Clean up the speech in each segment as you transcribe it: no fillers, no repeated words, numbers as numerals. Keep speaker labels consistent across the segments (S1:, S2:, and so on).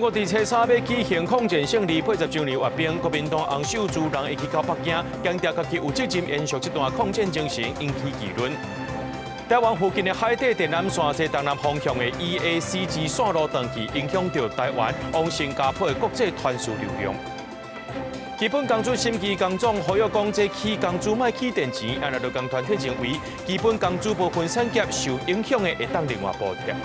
S1: 國佇初三欲舉行抗戰勝利80週年閱兵，國民黨洪秀柱人會去到北京，強調家己有責任延續這段抗戰精神，引起議論。台灣附近的海底電纜線坐東南方向的 EACG 線路斷去，影響著台灣往新加坡的國際傳輸流量。基本工資審議工總呼籲講，這起工資莫起電錢，按勞工團體認為，基本工資部分產業受影響的會當另外補貼。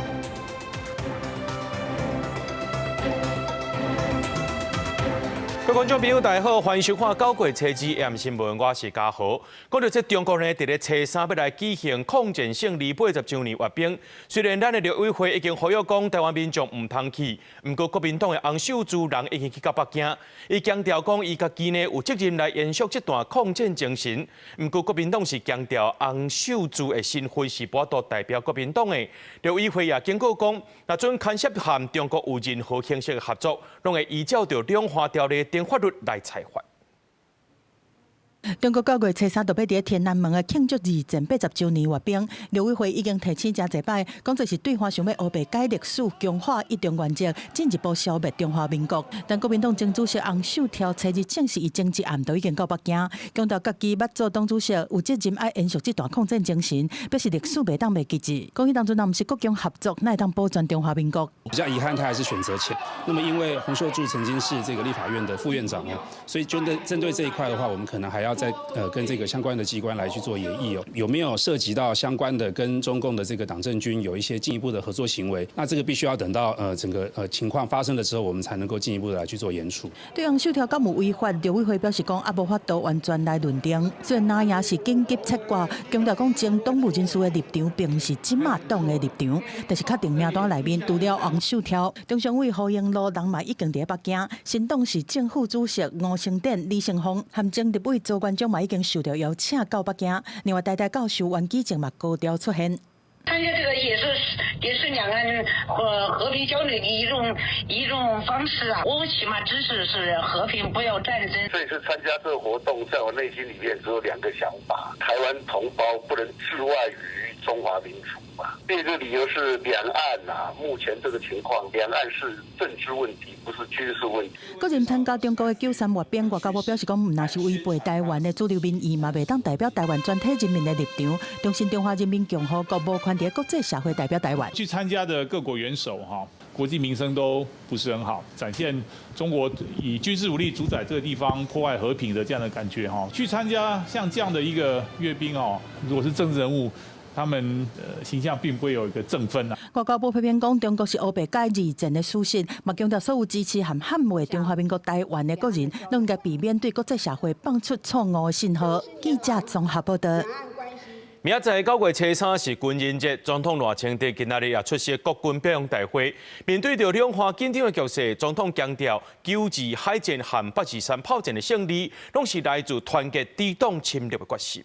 S1: 各位觀眾朋友，大家好，歡迎收看九月初二 AM 新聞，我是嘉豪。講到這中國呢，佇咧初三欲來舉行抗戰勝利80週年閱兵。雖然咱的陸委會已經呼籲講台灣民眾毋通去，毋過國民黨的洪秀柱人已經去到北京，伊強調講伊家己呢有責任來延續這段抗戰精神。毋過國民黨是強調洪秀柱的身份是無法度代表國民黨的。陸委會也警告講，若準牽涉和中國有任何形式的合作，攏會依照著兩岸條例等法律來裁罰。
S2: 中國九月初三就欲佇天安門的慶祝二戰80週年閱兵，陸委會已經提醒誠濟擺，講這是對岸想欲烏白改歷史、強化一中原則，進一步消滅中華民國。但國民黨前主席洪秀柱初二證實，伊前一暗就已經到北京，強調家己捌做黨主席，有責任愛延續這段抗戰精神，表示歷史袂當袂記住。講彼當陣若毋是國共合作，哪會當保全中華民國？
S3: 比較遺憾，他還是選擇潛。那麼因為洪秀柱曾經是這個立法院的副院長哦，所以針對這一塊的話，我們可能還要再跟這個相關的機關來去做研議哦，有沒有涉及到相關的跟中共的這個黨政軍有一些進一步的合作行為？那這個必須要等到整個情況發生了之後，我們才能夠進一步的來去做研處。
S2: 對洪秀柱敢有違法，陸委會表示講猶無法度完全來論定。雖然藍營是緊急切割，強調講前黨務人士的立場並毋是這馬黨的立場，但是確定名單內面除了洪秀柱、中常委胡榮祿人嘛已經佇北京，新黨是正副主席吳成典、李成鳳和前立委周元璋嘛已經受到邀請到北京，另外台大教授袁舉正嘛高調出現。
S4: 參加這個也是兩岸和平交流的一種方式啊，我起碼支持是和平，不要戰爭。
S5: 這次參加這個活動，在我內心裡面只有兩個想法：台灣同胞不能置外於中華民族嘛。第二個理由是兩岸啊，目前這個情況，兩岸是政治問題，不是軍事問題。
S2: 個人參加中國的93閱兵，外交部表示講，毋但是違背台灣的主流民意，嘛袂當代表台灣全體人民的立場。重申中華人民共和國無權佇國際社會代表台灣。
S6: 去參加的各國元首哈，國際名聲都不是很好，展現中國以軍事武力主宰這個地方、破壞和平的這樣的感覺哈。去參加像這樣的一個閱兵哦，如果是政治人物，他們形象並不會有一個正分啊。
S2: 外交部批評講，中國是烏白改二戰的事實，嘛強調所有支持和捍衛中華民國台灣的國人，攏應該避免對國際社會放出錯誤的信號。記者綜合報道。
S1: 明仔載九月初三是軍人節，總統賴清德今仔日也出席國軍表揚大會。面對著兩岸緊張的局勢，總統強調，九二海戰和823炮戰的勝利，攏是來自團結抵擋侵略的決心。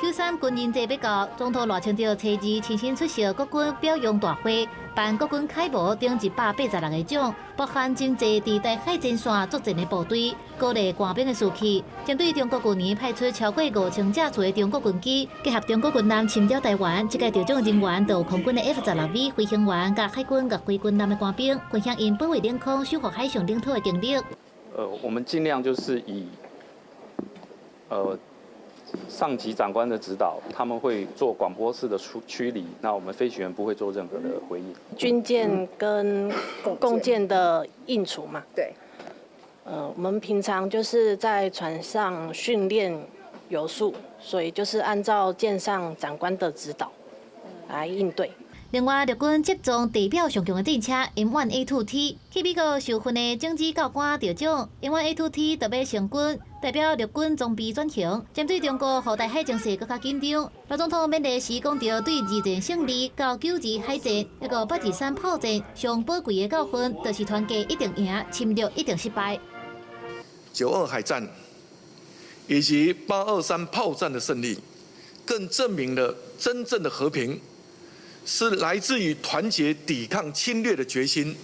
S7: 93軍人節欲到，總統賴清德初二親身出席國軍表揚大會，頒國軍楷模等186個獎，包含真濟佇台海前線作戰的部隊，鼓勵官兵的士氣。針對中國舊年派出超過5000架次的中國軍機，結合中國軍艦侵擾台灣，這屆得獎人員就有空軍的 F-16V 飛行員，佮海軍岳飛軍艦的官兵，分享𪜶保衛領空、守護海上領土的經歷。
S8: 我們盡量就是以上級長官的指導，他們會做廣播式的出驅離，那我們飛行員不會做任何的回應。
S9: 軍艦跟共艦的應處嘛？
S10: 對。
S9: 我們平常就是在船上訓練有素，所以就是按照艦上長官的指導來應對。
S7: 另外，陸軍集裝地表上強的戰車 M1A2T 去美國受訓的種子教官得獎，M1A2T 特別成軍，代表陸軍裝備轉型。針對中國予台海情勢閣較緊張，賴總統勉勵時講著對二戰勝利到92海戰，抑閣823炮戰上寶貴的教訓，就是團結一定贏，侵略一定失敗。
S11: 92海戰以及823炮戰的勝利，更證明了真正的和平是來自於團結抵抗侵略的決心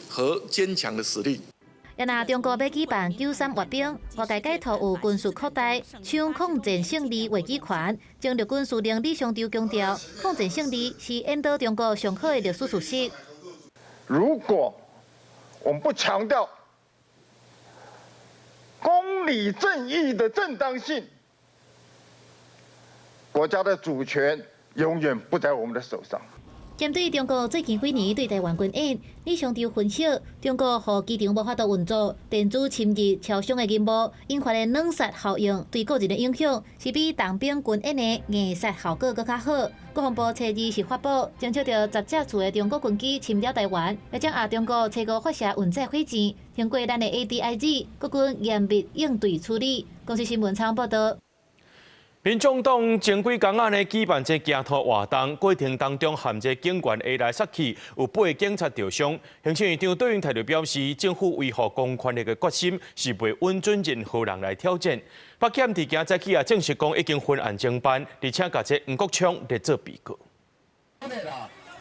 S11: 和堅強的實力。
S7: 也若中國欲舉辦93閱兵，外界解讀有軍事擴大，搶抗戰勝利話語權。前陸軍司令李湘洲強調，抗戰勝利是引導中國上好的歷史事實。
S10: 如果我們不強調公理正義的正當性，國家的主權永遠不在我們的手上。
S7: 針對中國最近幾年對台灣軍演，李湘洲分析，中國予機場無法度運作，電子侵入超商的任務，引發的冷殺效應對個人的影響，是比當兵軍演的硬殺效果閣較好。國防部初二是發布，偵測著十架次的中國軍機侵擾台灣，而且也中國初五發射運載火箭，經過咱的 ADIZ 國軍嚴密應對處理。公視新聞採訪報導。
S1: 民眾黨前幾工仔呢舉辦這行頭活動，過程當中含這警員下來殺去，有八个警察著傷。行政院長卓榮泰就表示，政府維護公權力的決心是袂允准任何人來挑戰。北檢佇今早起也證實講已經分案偵辦，而且共這黃國昌列做被告。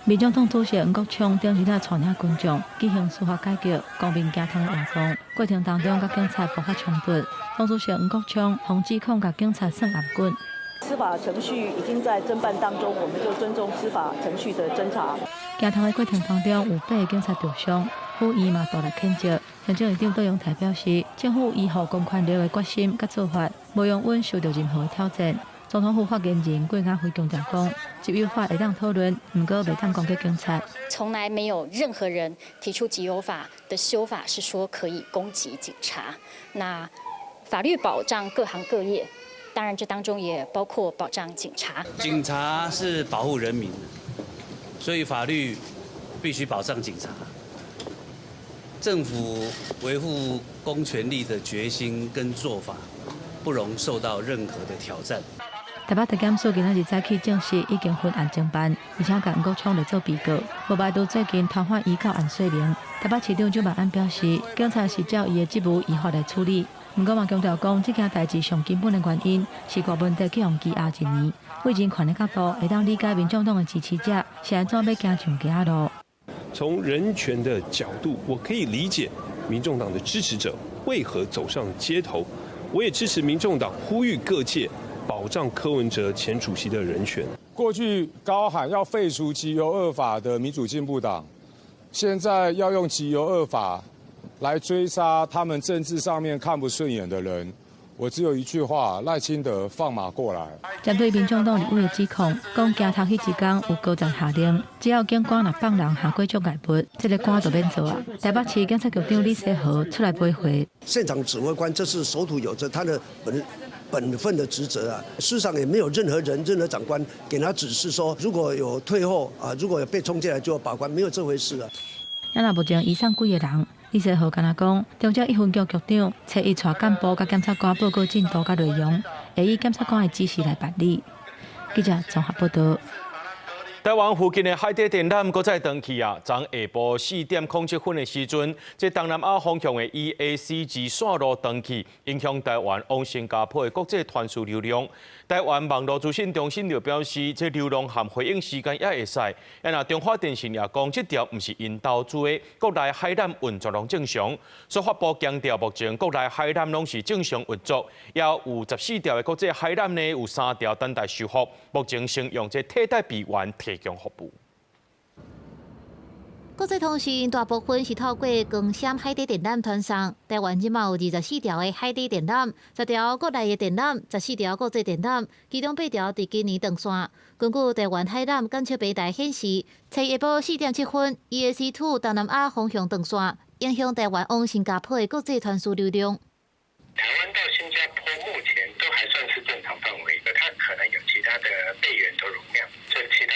S12: 民眾黨主席黃國昌頂日仔帶領群眾舉行司法改革、公民行頭的活動，過程當中佮警察爆發衝突。黨主席黃國昌予指控共警察耍頷頸。
S13: 司法程序已經在偵辦當中，我們就尊重司法程序的偵查。
S12: 行頭的過程當中有八个警察著傷，府院嘛大力譴責。行政院長卓榮泰表示，政府維護公權力的決心佮做法，無容允受到任何挑戰。總統府發言人郭雅慧強調講，集郵法會當討論，毋過袂當攻擊警察。
S14: 從來沒有任何人提出集郵法的修法是說可以攻擊警察。那法律保障各行各業，當然這當中也包括保障警察。
S15: 警察是保護人民的，所以法律必須保障警察。政府維護公權力的決心跟做法，不容受到任何的挑戰。
S12: 台北地檢署今仔日早起證實已經分案偵辦，而且共黃國昌列做被告。無排除最近傳喚移交案說明。台北市長蔣萬安表示，警察是照伊的職務依法來處理。毋過嘛強調講，這件代誌上根本的原因是國問題去予積壓一年。為人權的角度，會當理解民眾黨的支持者是按怎欲行上街仔路。
S16: 從人權的角度，我可以理解民眾黨的支持者為何走上街頭。我也支持民眾黨呼籲各界保障柯文哲前主席的人權。
S17: 過去高喊要廢除集郵惡法的民主進步黨，現在要用集郵惡法來追殺他們政治上面看不順眼的人。我只有一句話：賴清德放馬過來。
S12: 針對民眾黨立委的指控，講行頭彼一工有高層下令，只要警官若放人下過障礙物，這个官就免做啊。台北市警察局長李世和出來駁回。
S18: 現場指揮官這是守土有責，他的本分的職責啊。事實上也沒有任何人、任何長官給他指示說，如果有退後啊，如果有被衝進來就要把關，沒有這回事啊。
S12: 啊若目前移送幾个人？李世和敢若講，中正一分局局長初一帶幹部佮檢察官報告進度佮內容，會以檢察官的指示來辦理。記者綜合報導。
S1: 台灣附近的海底電纜閣再斷去啊！昨下晡4點07分的時陣，這東南亞方向的 EAC 二線路斷去，影響台灣往新加坡的國際傳輸流量。台灣網路資訊中心就表示，這流量和回應時間也會使。啊，若中華電信也講，這條毋是𪜶投資的，國內海纜運作攏正常。司法部強調，目前國內海纜攏是正常運作，也有14條的國際海纜呢，有三條等待修復，目前先用這替代備源提供服務。
S7: 國際通訊大部分是透過光纖海底電纜傳送。台灣這馬有24條的海底電纜，10條國內的電纜，14條國際電纜，其中八條佇今年斷線。根據台灣海纜監測平台顯示，初一下晡4點7分，EAC 2東南亞方向斷線，影響台灣往新加坡的國際傳輸流量。
S19: 台灣到新加坡目前都還算是正常範圍，它可能有其他的備援的容量，就其他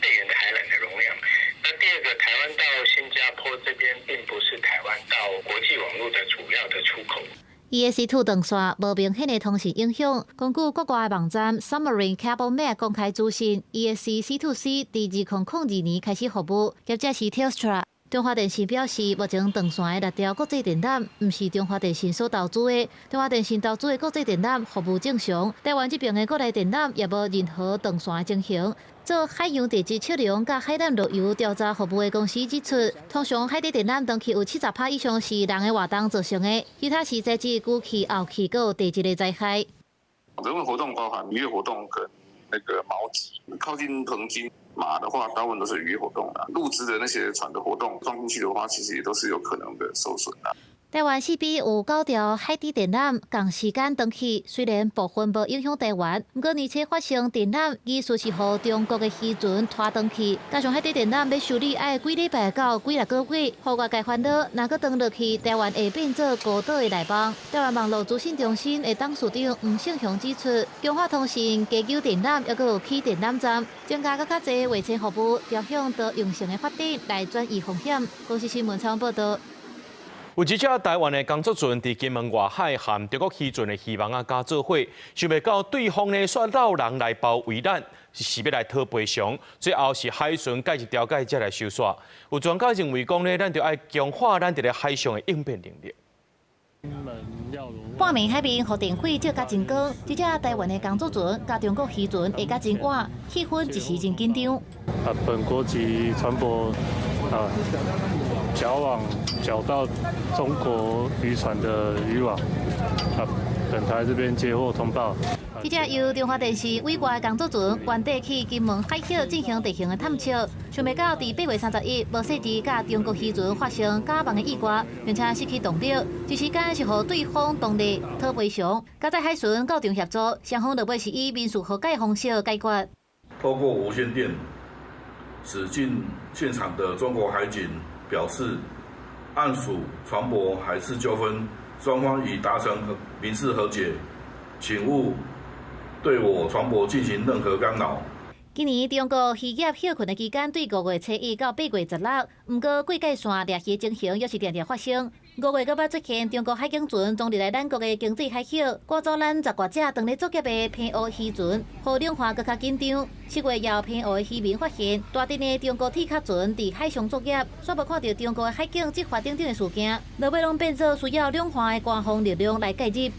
S19: 備援的海纜的容量。那第二個，台灣到新加坡這邊並不是台灣到國際網絡的主要的出口。
S7: EAC 2 斷線無明顯的通訊影響。根據國外網站 Submarine Cable Map 公開資訊，EAC C to C 佇2002年開始服務，業者是 Telstra。中華電信表示，目前斷線的六條國際電纜，毋是中華電信所投資的。中華電信投資的國際電纜服務正常，台灣這邊的國內電纜也無任何斷線的情形。做海洋地質測量佮海纜路由調查服務的公司指出，通常海底電纜斷去有70%以上是人的活動造成的，其他是來自舊氣、後氣閣有地質的災害。
S20: 人為活動包含漁業活動跟那個錨擊，靠近澎金馬的話，大部分都是漁業活動啦。陸隻的那些船的活動撞進去的話，其實也都是有可能的受損啦。
S7: 台灣四邊有九條海底電纜仝時間斷去，雖然部分無影響台灣，毋過年初發生電纜疑似是予中國的漁船拖斷去，加上海底電纜欲修理愛幾禮拜到幾若個月，予外界煩惱。若閣斷落去，台灣會變做孤島的內網。台灣網路資訊中心的董事長吳勝雄指出，強化通訊、加強電纜，猶閣有起電纜站，增加閣較濟衛星服務，朝向多樣性的發展來轉移風險。公視新聞採訪報導。
S1: 有一隻台灣的工作船佇金門外海和中國漁船的漁網仔加做伙，想袂到對方呢煞摎人來包圍咱，是欲來討賠償。最後是海巡介入調解才來收煞。有專家認為講呢，咱著愛強化咱佇咧海上的應變能力。
S7: 半暝海面予電火照甲真光，這隻台灣的工作船佮中國漁船會甲真倚，氣氛一時真緊張。
S21: 啊，本國籍船舶啊，絞網絞到中國漁船的漁網，啊，本台這邊接獲通報。
S7: 這隻由中華電視委外的工作船，原底去金門海域進行地形的探測，想袂到佇8月31日，無細緻佮中國漁船發生絞網的意外，並且失去動力，一時間是予對方當地討賠償，佳哉海巡到場協助，雙方落尾是以民事和解方式解決。
S22: 透過無線電駛進現場的中國海警表示，案屬船舶海事糾紛，雙方已達成民事和解，請勿對我船舶進行任何干擾。
S7: 今年中國漁業歇睏的期間，對5月初1到8月16，毋過過界線掠魚情形猶是定定發生。5月閣捌出現中國海警船衝入來咱國的經濟海域，趕走咱十外隻當咧作業的澎湖漁船，予兩岸閣較緊張。7月也有澎湖的漁民發現大陣的中國鐵殼船佇海上作業，煞無看著中國的海警執法等等的事件，落尾攏變做需要兩岸的官方力量來介入。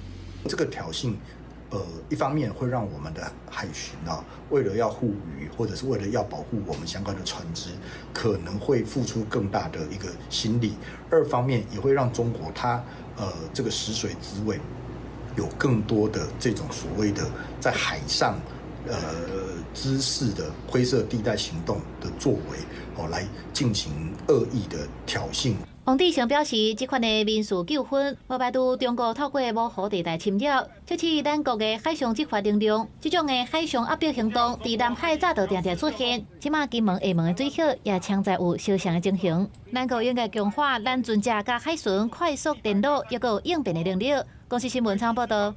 S23: 這個挑釁。一方面會讓我們的海巡啊，為了要護漁，或者是為了要保護我們相關的船隻，可能會付出更大的一個心力；二方面也會讓中國它，這個食髓知味，有更多的這種所謂的在海上，滋事的灰色地帶行動的作為，哦，來進行惡意的挑釁。
S7: 王志成表示，這款的民事糾紛，無排除中國透過模糊地帶侵擾，測試咱國的海上執法能量。這種的海上壓迫行動，佇南海早就定定出現。這馬金門、廈門的水域也潛在有相像的情形。咱國應該強化咱船隻佮海巡快速聯絡，抑閣有應變的能力。公視新聞採訪報導。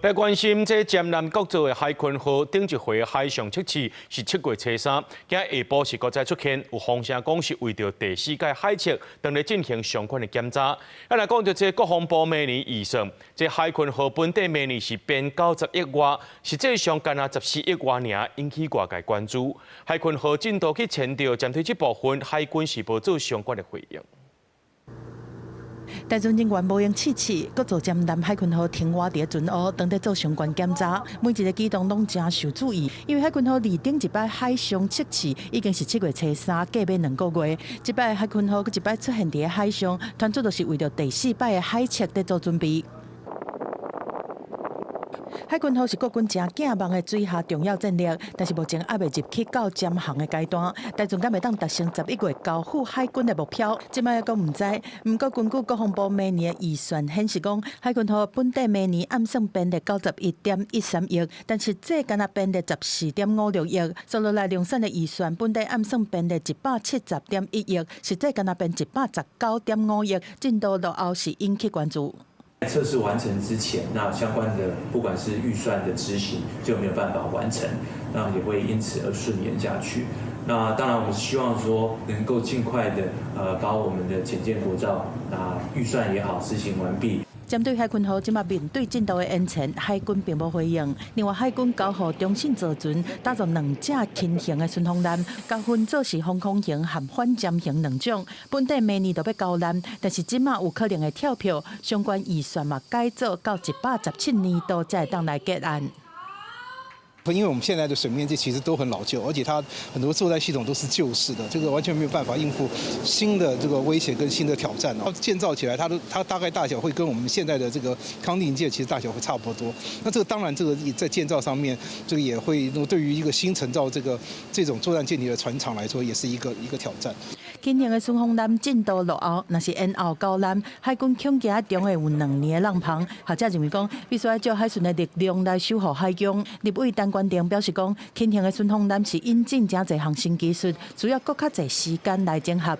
S1: 來關心這尖南國造的海鯤號頂一回海上測試是7月初3，今下晡是閣再出現，有風聲講是為著第四屆海測，當咧進行相關的檢查。啊，若講著這國防部明年預算，這海鯤號本底明年是編90億外，實際上干焦14億外爾，引起外界關注。海鯤號進度去簽著針對這部分，海軍是無做相關的回應。
S2: 台船人員無閒試試，國造尖南海鯤號停倚佇船塢，當咧做相關檢查，每一个舉動攏誠受注意。因為海鯤號佇頂一擺海上測試已經是7月初3，過欲2個月。這擺海鯤號閣一擺出現佇海上，傳出就是為著第四擺的海測佇做準備。海鯤號是國軍誠寄望的水下重要戰力，但是目前猶未入去到潛航的階段。台船敢會當達成11月交付海軍的目標，這擺猶閣毋知。毋過根據國防部明年的預算顯示講，海鯤號本底明年按算編列91.13億，但實際干焦編列14.56億。接落來量產的預算本底按算編列170.1億，實際干焦編119.5億，進度落後是引起關注。
S24: 測試完成之前，那相關的不管是預算的執行就沒有辦法完成，那也會因此而順延下去。那當然，我們希望說能夠盡快的，把我們的潛艦國造啊預算也好執行完畢。
S2: 針對海鯤號這馬面對進度的延遲，海軍並無回應。另外，海軍交予中信造船打造兩隻輕型的巡防艦，共分做是防空型和反潛型兩種。本底明年就欲交艦，但是這馬有可能會跳票，相關預算嘛改做到117年度才會當來結案。
S3: 因為我們現在的水面艦其實都很老舊，而且它很多作戰系統都是舊式的，這個完全沒有辦法應付新的這個威脅跟新的挑戰哦。建造起來，它大概大小會跟我們現在的這個康定艦其實大小會差不多。那這個當然，這個在建造上面，這個也會對於一個新成造這種作戰艦艇的船廠來說，也是一個挑戰。
S2: 輕型的巡防艦進度落後，若是延後交艦，海軍恐驚將會有2年的挵棚。學者認為講，必須愛借海巡的力量來守護海疆。立委陳觀定表示講，輕型的巡防艦是引進誠濟項新技術，需要閣較濟時間來整合。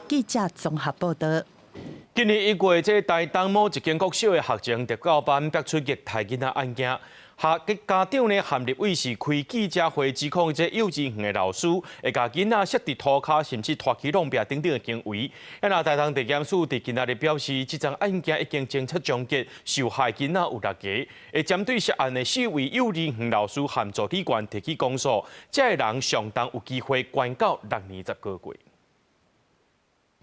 S2: 記者綜合報導。
S1: 今年1月，這台東某一間國小的學前特教班爆出虐待囡仔案件。學家長呢，和立委是開記者會指控這幼稚園的老師會共囡仔摔佇塗跤，甚至拖去弄壁等等的行為。啊，那台東地檢署佇今仔日表示，這樁案件已經偵查終結，受害囡仔有六个，會針對涉案的四位幼兒園老師和助理員提起公訴，這个人上重有機會關到6年10個月。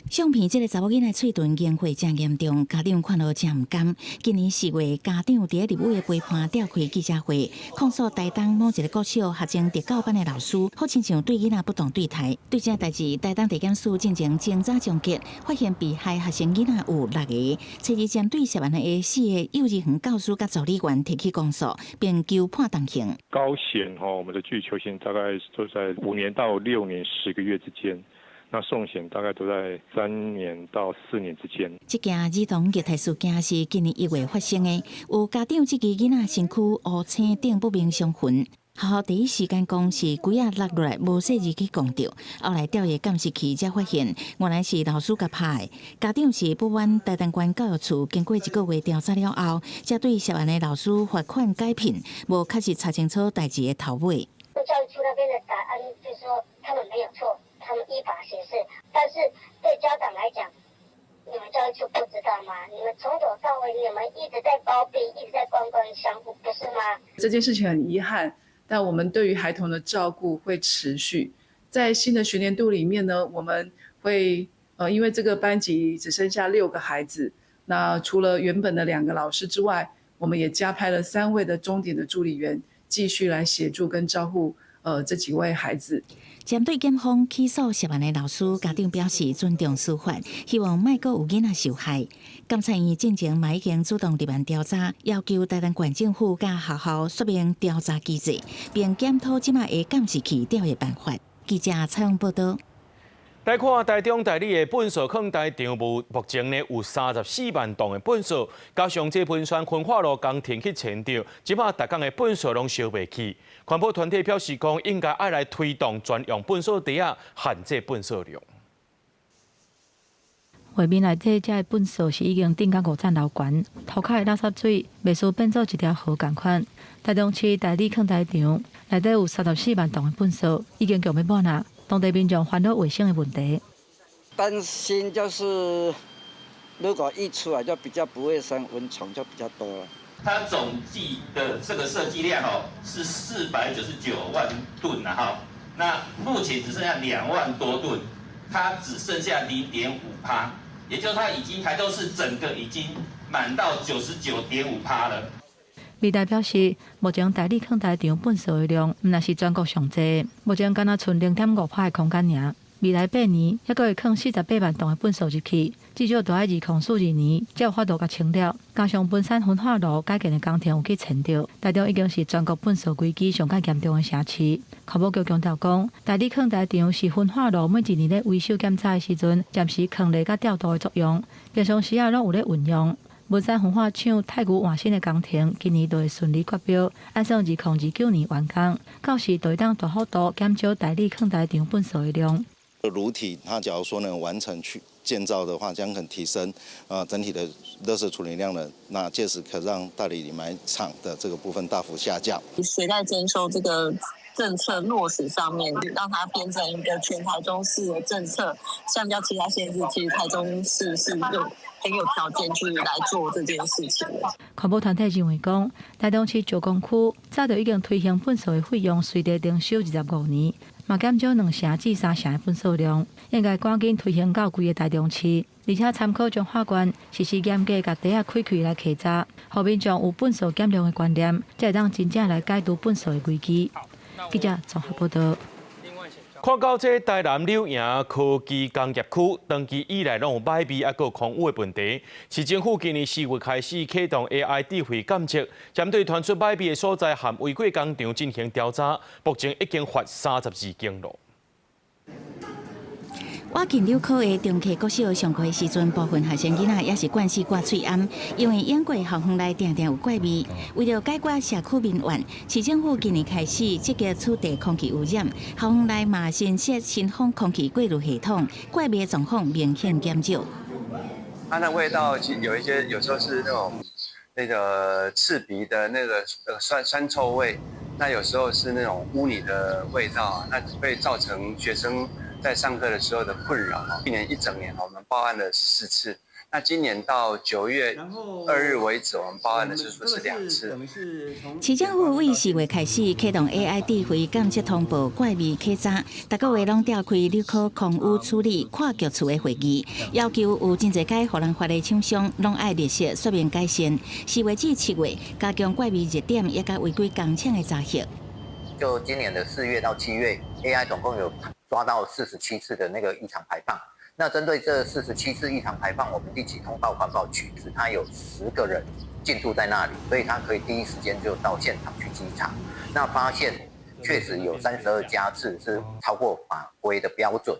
S4: 相片這个查某囡仔喙脣硬化誠嚴重，家長看了誠毋甘。今年4月，家長佇立委的陪伴召開記者會，控訴台東某一个國小學前特教班的老師，好親像對囡仔不當對待。對這代誌，台東地檢署進前偵查終結，發現被害學生囡仔有六个，初二針對涉案的四個幼兒園教師佮助理員提起公訴，並求判重刑。
S5: 高顯哈，我們的具求刑大概都在5年到6年10個月之間。那重刑大概都在3年到4年之間。
S4: 這件兒童虐待事件是今年1月發生的，有家長質疑囡仔身軀烏青頂不明傷痕，學校第一時間講是龜仔落落來無細意去摃著，後來調閱監視器才發現原來是老師共拍的。家長是不滿台東縣教育處經過一個月調查了後，才對涉案的老師罰款解聘，無確實查清楚代誌的頭尾。
S6: 教育處那邊的答案就是說他們沒有錯。他們依法行事，但是對家長來講，你們教育處不知道嗎？你們從頭到尾，你們一直在包庇，一直在官官相護，不是嗎？
S25: 這件事情很遺憾，但我們對於孩童的照顧會持續。在新的學年度裡面呢，我們會因為這個班級只剩下六個孩子，那除了原本的兩個老師之外，我們也加派了三位的鐘點的助理員，繼續來協助跟照顧這幾位孩子。
S4: 針對檢方起訴涉案的老師，家長表示尊重司法，希望莫閣有囡仔受害。監察院進前嘛已經主動立案調查，要求台東縣政府佮學校說明調查機制，並檢討這馬的監視器調閱辦法。記者採訪報導。
S1: 來看台中大里的糞埽囥台場，目前呢有34萬噸的糞埽，加上這文山焚化爐工程去遷著，這馬逐工的糞埽攏燒袂去。環保團體表示講，應該愛來推動專用糞埽袋仔，限制糞埽量。
S12: 畫面內底這个糞埽是已經頂到五層樓懸，塗跤的垃圾水袂輸變做一條河仝款。台中市大里囥台場內底有34萬噸的糞埽，已經強欲滿啦。當地民眾煩惱衛生的問題。
S26: 擔心就是，如果一出來就比較不衛生，蚊蟲就比較多了。
S27: 它總計的這個設計量哦是499萬噸啦哈，那目前只剩下2萬多噸，它只剩下0.5%，也就是它已經台中市整個已經滿到99.5%了。
S12: 美代表示，目前大里囥台場糞埽的量，毋但是全國上濟，目前敢若賰0.5%的空間爾。未來8年，猶閣會囥48萬噸的糞埽入去，至少都愛2042年才有法度共清了。加上文山焚化爐改建的工程有去遷著，台中已經是全國糞埽危機上較嚴重的城市。環保局強調講，大里囥台場是焚化爐每一年咧維修檢查的時陣，暫時囥咧佮調度的作用，平常時仔攏有咧運用。文山焚化廠太舊換新的工程，今年就會順利決標，按算2029年完工，到時就會當大幅度減少大里囥台場糞埽的量。
S8: 爐體，它假如說能完成去建造的話，將可提升整體的垃圾處理量呢。那屆時可讓大里掩埋場的這個部分大幅下降。
S9: 隨袋徵收這個政策落實上面，讓它變成一個全台中市的政策，相較其他縣市，其實台中市是有很有條件去來做這件事情的。
S12: 環保團體認為講，台中市石岡區早就已經推行糞掃的費用隨地徵收25年。嘛減少2成至3成的糞掃量，應該趕緊推行到規个台中市，而且參考彰化縣實施嚴格共袋仔開開來稽查，予民眾有糞掃減量的觀念，才會當真正來解除糞掃的危機。記者綜合報道。
S1: 看到這台南柳營科技工業區，長期以來攏有䆀味抑閣空污的問題。市政府今年4月開始啟動 AI 智慧監測，針對傳出䆀味的所在和違規工廠進行調查，目前已經罰32間咯。
S4: 倚近柳科的中溪國小上課的時陣，部分學生囡仔也是慣勢掛喙罨，因為英國校園內定定有怪味。為著解決社區民怨，市政府今年開始積極處置空氣污染，校園內嘛新設新風空氣過濾系統，怪味的狀況明顯減少。
S10: 它的味道其實有一些，有時候是那種那個刺鼻的那個酸酸臭味，那有時候是那種污泥的味道，那會造成學生在上課的時候的困擾。去年一整年我們報案了4次，那今年到9月2日為止，我們報案的次數是2次。
S4: 市政府為4月開始啟動 AI 智慧監測通報怪味稽查，逐個月攏召開柳科空污處理跨局處的會議，要求有真濟間予人罰的廠商攏愛列示說明改善。4月至7月加強怪味熱點以及違規工廠的查核。
S11: 就今年的4月到7月，AI 總共有抓到47次的那個異常排放。那針對這47次異常排放，我們立即通報環保局，是他有10個人進駐在那裡，所以他可以第一時間就到現場去稽查。那發現確實有32家次是超過法規的標準。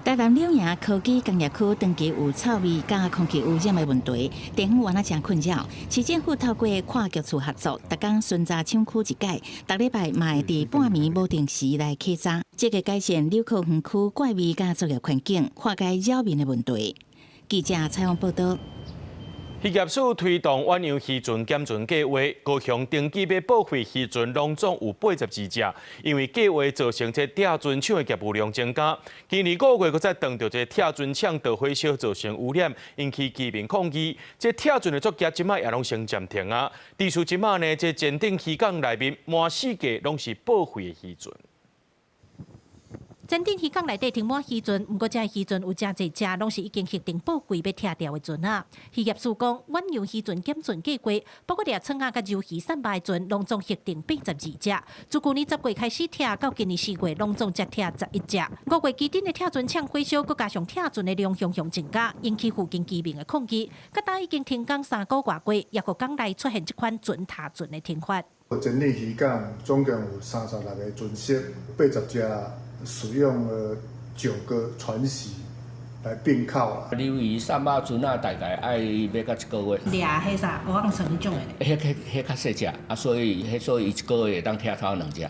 S4: 台南柳營科技工業區長期有臭味佮空氣污染的問題，地方原來誠困擾。市政府透過跨局處合作，逐工巡查廠區一擺，逐禮拜嘛會佇半暝無定時來稽查，積極改善柳科園區怪味佮作業環境，化解擾民的問題。記者採訪報道。
S1: 漁業署推動遠洋漁船減船計劃，高雄登記欲報廢漁船，攏總有82隻。因為計劃造成這拆船廠的業務量增加。今年5月，閣再撞著這拆船廠導火燒造成污染，引起居民抗議。這拆船的作業這擺也攏先暫停啊。地處這擺呢，這前鎮漁港內面滿四界攏是報廢的漁船。
S7: 前鎮漁港內底停滿漁船，毋過這漁船有誠濟隻，攏是已經核定報廢欲拆掉的船仔。漁業署講，遠洋漁船減船計劃，包括掠倉仔佮柔魚散賣船，攏總核定82隻。自舊年10月開始拆，到今年4月，攏總才拆11隻。5月基頂的拆船廠火燒，閣加上拆船的量雄雄增加，引起附近居民的抗議。佮今已經停工3個外月，抑閣港內出現這款船拆船的停法。
S13: 前鎮漁港總共有36個船隻，80隻。使用了9個船席來併靠啊。
S14: 鰻魚散肉船仔大概愛欲到一個月。
S7: 掠彼啥？蚵仔船彼種的。
S14: 彼較細隻，啊，所以一個月會當拆差不多2隻。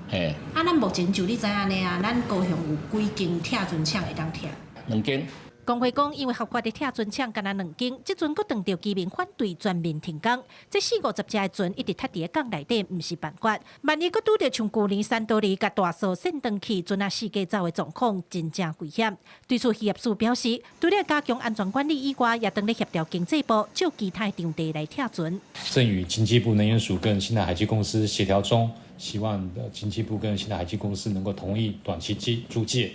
S14: 嘿。
S7: 啊，咱目前就你知影呢啊，咱高雄有幾間拆船廠會當拆？
S14: 2間。
S7: 工會講，因為合法的拆船廠干焦2間，這陣閣撞著居民反對全面停工。這四五十隻的船一直塞佇咧港內底，毋是辦法。萬一閣拄著像舊年山多里共大掃扇斷去，船仔四界走的狀況，真正危險。對此，漁業署表示，除了加強安全管理以外，也當咧協調經濟部，借其他場地來拆船。
S15: 正與經濟部能源署跟興達海基公司協調中，希望經濟部跟興達海基公司能夠同意短期借租借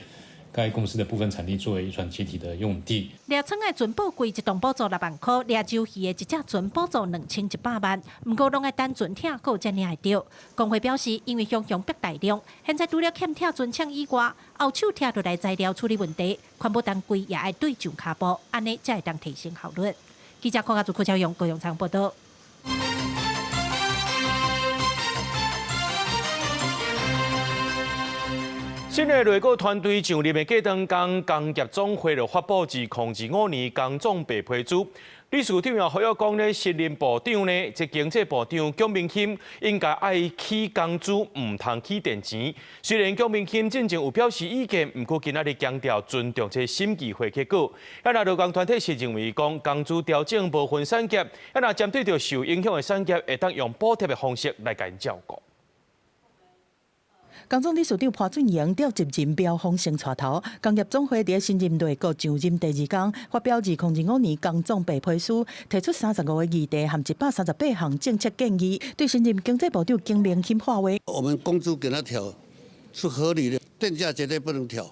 S15: 該公司的部分產地作為漁船解體的用地。
S7: 掠倉的船報廢一棟補助6萬箍，掠柔魚的一隻船補助2100萬。毋過攏愛等船拆好才領會著。工會表示，因為雄雄逼大量，現在除了欠拆船廠以外，後手拆落來材料處理問題，環保單位也愛對上跤步，按呢才會當提升效率。記者鄺家祖、柯超勇、高雄場報道。
S1: 新的內閣團隊上任的過當工，工業總會就發布2025年工總白皮書。理事長也呼籲講咧，新任部長呢，這經濟部長蔣明钦應該愛起工資，毋通起電錢。雖然蔣明钦進前有表示意見，毋過今仔日強調尊重這審議會結果。啊，若勞工團體是認為講工資調整無分產業，啊，若針對著受影響的產業，會當用補貼的方式來共𪜶照顧。
S2: 工總理事長潘俊榮召集人標風生帶頭，工業總會佇新任內閣上任第二工，發表2025年工總白皮書，提出35個議題和138項政策建議，對新任經濟部長景明鑫喊話。
S16: 我們工資給他調是合理的，電價絕對不能調，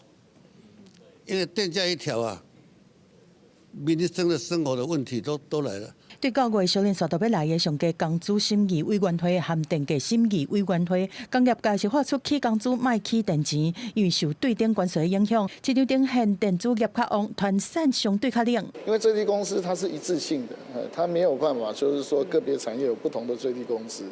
S16: 因為電價一調啊，民生的生活的問題都來了。
S2: 對9月小連續都欲來的上低工資審議委員會和電價審議委員會，工業界是發出起工資莫起電錢，因為受對等關稅影響，市場頂現電子業較旺，傳產相對較冷。
S17: 因為最低工資它是一致性的，它沒有辦法就是說個別產業有不同的最低工資，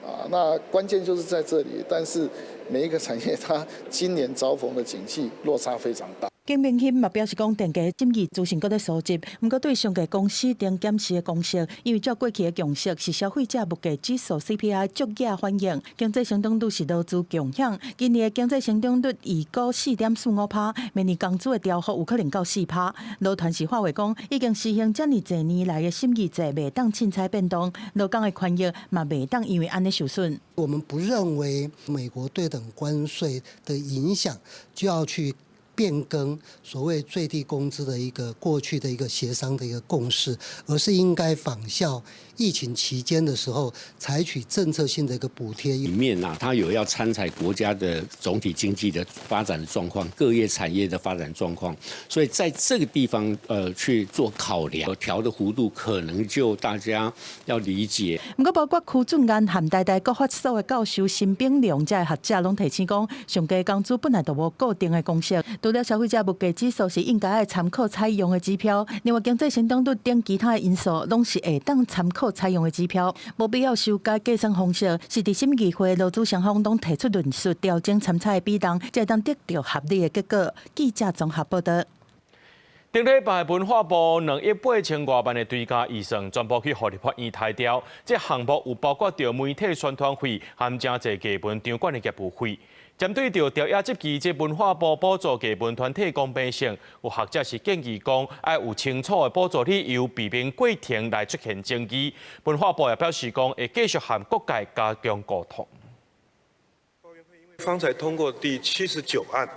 S17: 啊，那關鍵就是在這裡。但是每一個產業它今年遭逢的景氣落差非常大。
S2: 景明鑫嘛表示講，電價審議資訊閣咧收集，毋過對上低公司頂檢視的公式，因為照過去的共識是消費者物價指數 CPI 足額反映經濟成長率是勞資共享。今年的經濟成長率預估4.45%，明年工資的調幅有可能到4%。勞團是喊話講，已經實行遮爾濟年來的審議制，袂當凊彩變動，勞工的權益嘛袂當因為按呢受損。
S18: 我們不認為美國對等關稅的影響就要去變更所謂最低工資的一個過去的一個協商的一個共識，而是應該仿效疫情期間的時候，採取政策性的一個補貼。
S19: 裡面啊，它有要參採國家的總體經濟的發展狀況，各業產業的發展狀況，所以在這個地方去做考量，調的幅度可能就大家要理解。
S2: 毋過，包括柯俊安和台大國發所的教授辛炳良這學者攏提醒講，上低工資本來就無固定的公式。除了消費者物價指數是應該愛參考採用的指標，另外經濟成長率等其他的因素，攏是會當參考採用的指標，無必要修改計算方式。是佇審議會勞資雙方攏提出論述，調整參採的比重，才會當得著合理的結果。記者綜合報道。
S1: 頂禮拜文化部2億8千外萬的追加預算，全部去予立法院刣掉。這項目有包括著媒體宣傳費，含誠濟藝文場館的業務費。針對著朝野質疑，這文化部補助藝文團體公平性，有學者是建議講，愛有清楚的補助理由，避免過程來出現爭議。文化部也表示講，會繼續和各界加強溝通。
S20: 方才通過第79案，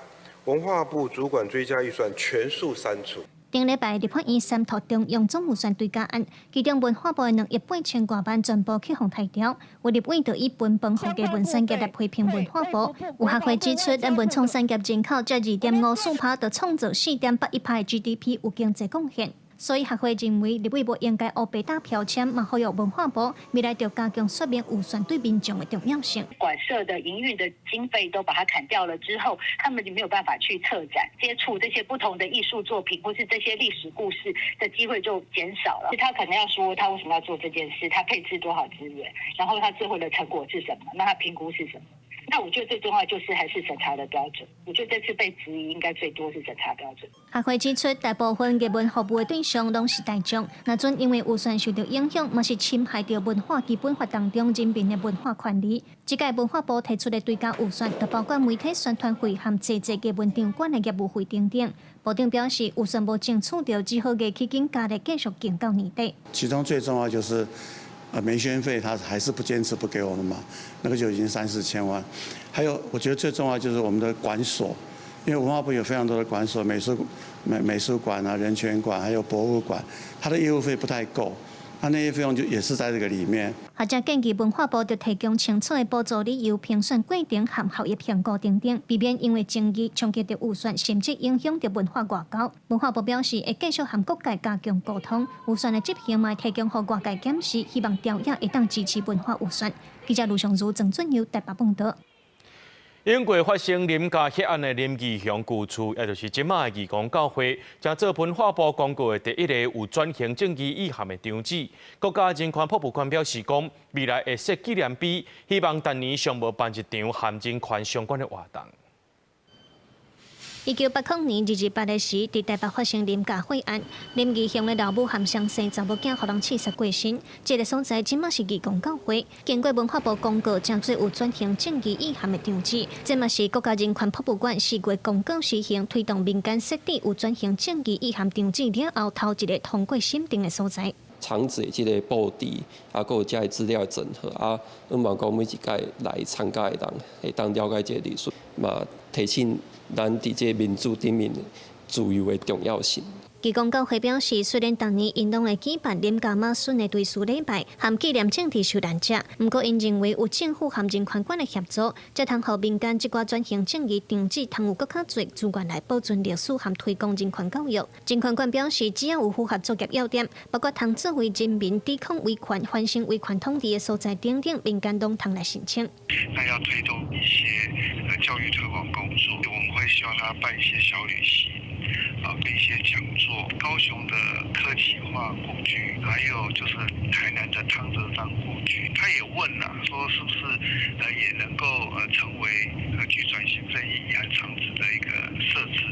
S20: 文化部主管追加預算全數刪除。
S23: 頂禮拜立法院三讀中央總預算追加案，其中文化部的2億8千外萬全部去予刣掉。有立委就以分飯予藝文產業來批評文化部。有學會指出，咱文創產業人口才2.54%，就創造4.81%的 GDP，有經濟貢獻。所以學會認為，立委無應該烏白打標籤，嘛呼籲文化部未來著加強說明預算對民眾的重要性。
S24: 館舍的營運的經費都把它砍掉了之後，他們就沒有辦法去策展、接觸這些不同的藝術作品，或是這些歷史故事的機會就減少了。他可能要說他為什麼要做這件事，他配置多少資源，然後他最後的成果是什麼，那他評估是什麼？那我覺得最重要就是還是審查的標準。我覺得這次被質疑應該最多是審查標準。
S23: 學會指出，大部分藝文服務的對象攏是大眾，若準因為預算受到影響，嘛是侵害著文化基本法當中人民的文化權利。這屆文化部提出的追加預算，就包括媒體宣傳費和濟濟藝文場館的業務費等等。部長表示，預算無爭取著，只好硬起頸加力繼續撐到年底。
S25: 其中最重要就是，媒宣費他還是不堅持不給我們嘛，那個就已經三四千萬。還有，我覺得最重要就是我們的館所，因為文化部有非常多的館所，美術館啊、人權館，還有博物館，它的業務費不太夠，那那些費用就也是在這個裡面。
S23: 學者建議文化部著提供清楚的補助理由、評選過程和效益評估等等，避免因為爭議衝擊著預算，甚至影響著文化外交。文化部表示會繼續和各界加強溝通，預算的執行嘛提供予外界檢視，希望朝野會當支持文化預算。記者盧尚如、鄭俊佑台北報道。
S1: 英國發生林家血案的林義雄舊厝，也就是這馬的義工教會，將做文化部公告的第一個有轉型正義意涵的場址。國家人權博物館表示講，未來會設紀念碑，希望逐年上無辦一場和人權相關的活動。
S3: 1980年228的時，佇台北發生林家血案，林義雄的老母和雙生查某囝予人刺殺過身。這个所在這馬是義工教會，經過文化部公告，成做有轉型正義意涵的場址。這嘛是國家人權博物館4月公告實行推動民間設置有轉型正義意涵場址了後，頭一个通過審定的所在。
S5: 場址的這个布置，啊，閣有遮个資料的整合，啊，向望講每一屆來參加的人會當了解這个歷史，嘛提醒咱佇這个民主頂面自由的重要性。
S3: 義工教會表示，雖然逐年𪜶攏會舉辦林家馬孫的追思禮拜，和紀念政治受難者，毋過𪜶認為有政府和人權館的協助，才通予民間這寡轉型正義場址通有閣較濟資源來保存歷史和推廣人權教育。人權館表示，只要有符合作業要點，包括通作為人民抵抗威權、反省威權統治的所在等等，民間攏通來申請。
S6: 那要推動一些教育推廣工作，我們會希望他辦一些小旅行，啊，跟一些講座。高雄的柯企劃故居，還有就是台南的湯澤章故居，他也問了，說是不是也能夠成為具轉型正義意涵場址的一個設置。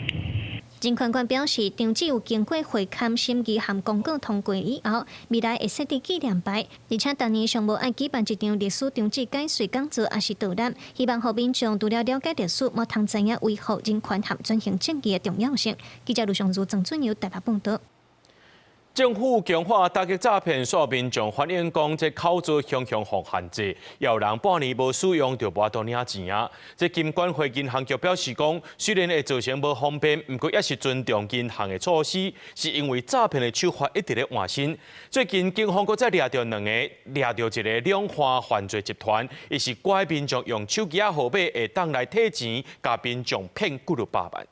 S3: 人權館表示，場址有經過會勘審議和公告通過以後，未來會設置紀念牌，而且逐年上無愛舉辦一場歷史場址解說講座，抑是導覽，希望予民眾除了了解歷史，嘛通知影維護人權和轉型正義的重要性。記者盧尚如、鄭俊友台北報導。
S1: 政府強化打擊詐騙，煞民眾反映講，這口座常常予限制，有人半年無使用就無法度領錢啊。這金管會銀行局表示講，雖然會造成無方便，毋過也是尊重銀行的措施，是因為詐騙的手法一直咧換新。最近警方閣再掠著兩个，掠著一个兩岸犯罪集團，伊是拐民眾用手機仔號碼會當來提錢，共民眾騙幾落百萬。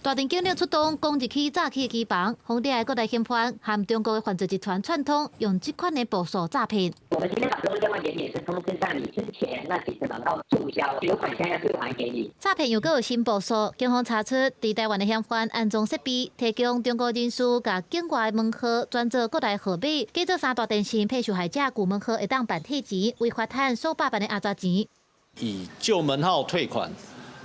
S7: 大陣警力出動，攻入去詐欺的機房，予掠的國內嫌犯和中國的犯罪集團串通，用這款的步數詐騙。
S21: 我們今天把這通電話給你，是通知在你之前那幾次門號註銷，有款項要退還給你。
S7: 詐騙又閣有新步數，警方查出，佇台灣的嫌犯安裝設備，提供中國人士共境外門號轉做國內號碼，假做三大電信騙受害者舊門號會當辦退錢，違法趁數百萬的阿雜錢。
S22: 以舊門號退款，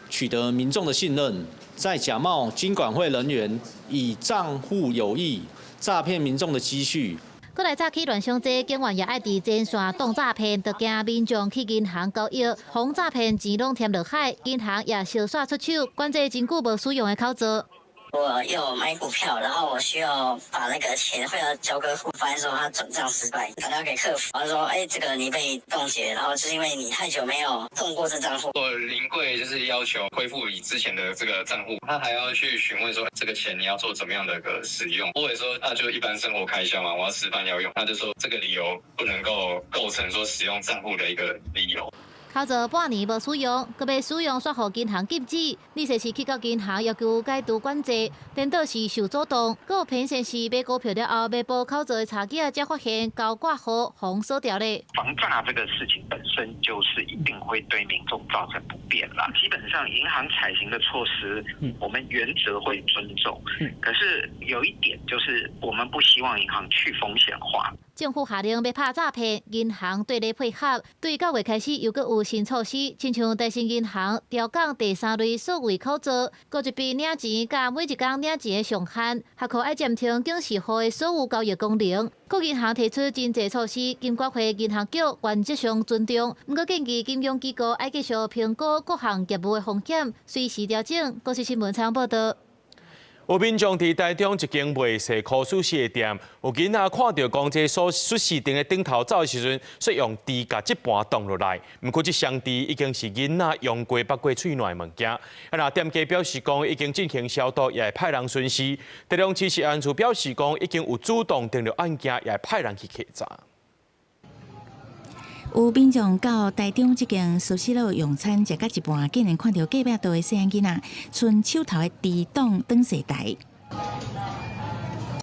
S22: 取得民眾的信任。再假冒金管會人員，以賬戶有異詐騙民眾的積蓄。
S7: 閣來詐欺亂傷濟，警員也愛佇前線擋詐騙，就驚民眾去銀行交易，防詐騙錢攏添落海，銀行也相煞出手，管制真久無使用的口座。
S21: 我有買股票，然後我需要把那個錢匯到交割戶，發現說他轉賬失敗，打電話給客服，他說：哎，這個你被凍結，然後就是因為你太久沒有動過這賬戶。
S26: 我臨櫃就是要求恢復你之前的這個賬戶，他還要去詢問說這個錢你要做怎麼樣的個使用，或者說那就一般生活開銷嘛，我要吃飯要用，那就說這個理由不能夠構成說使用賬戶的一個理由。
S7: 口座半年無使用，閣欲使用，煞予銀行禁止。你若是去到銀行要求解除管制，顛倒是受阻擋。閣有騙線是買股票了後，欲補口座的查囝才發現交掛號予鎖掉咧。
S27: 防詐這個事情本身就是一定會對民眾造成不便啦。基本上銀行採行的措施，我們原則會尊重。可是有一點就是，我們不希望銀行去風險化。
S7: 政府下令欲拍詐騙，銀行綴咧配合。對9月開始又閣有新措施，親像台新銀行調降第三類數位口座，閣一筆領錢佮每一工領錢的上限，還閣愛暫停警示戶的所有交易功能。各銀行提出真濟措施，金管會銀行局原則上尊重，毋過建議金融機構愛繼續評估各項業務的風險，隨時調整。國視新聞採訪報導。
S1: 有民眾佇台中一間賣細箍壽司的店，有囡仔看著講這壽司店的頂頭走的時陣，煞用豬共這盤擋落來。毋過這雙豬已經是囡仔用過捌過喙內的物件。啊，若店家表示講已經進行消毒，也會派人巡視。台中市食安處表示講已經有主動偵著案件，也會派人去稽查。
S4: 有民眾到台中這間壽司郎用餐，食到一半，竟然看著隔壁桌的細漢囡仔，伸手頭的豬擋轉踅台。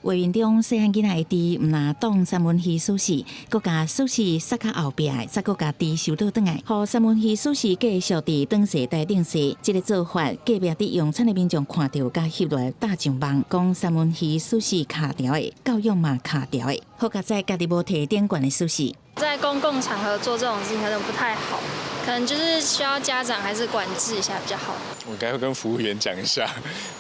S4: 畫面中，細漢囡仔的豬毋但擋三文魚壽司，閣共壽司塞較後壁，再閣共豬收倒轉來，予三文魚壽司繼續佇轉踅台頂踅。這个做法，隔壁佇用餐的民眾看著，共翕落來貼上網，講三文魚壽司跤牢的，教育嘛跤牢的，好佳哉家己無提頂懸的壽司。
S28: 在公共場合做這種事情可能不太好，可能就是需要家長還是管制一下比較好。
S8: 我應該會跟服務員講一下，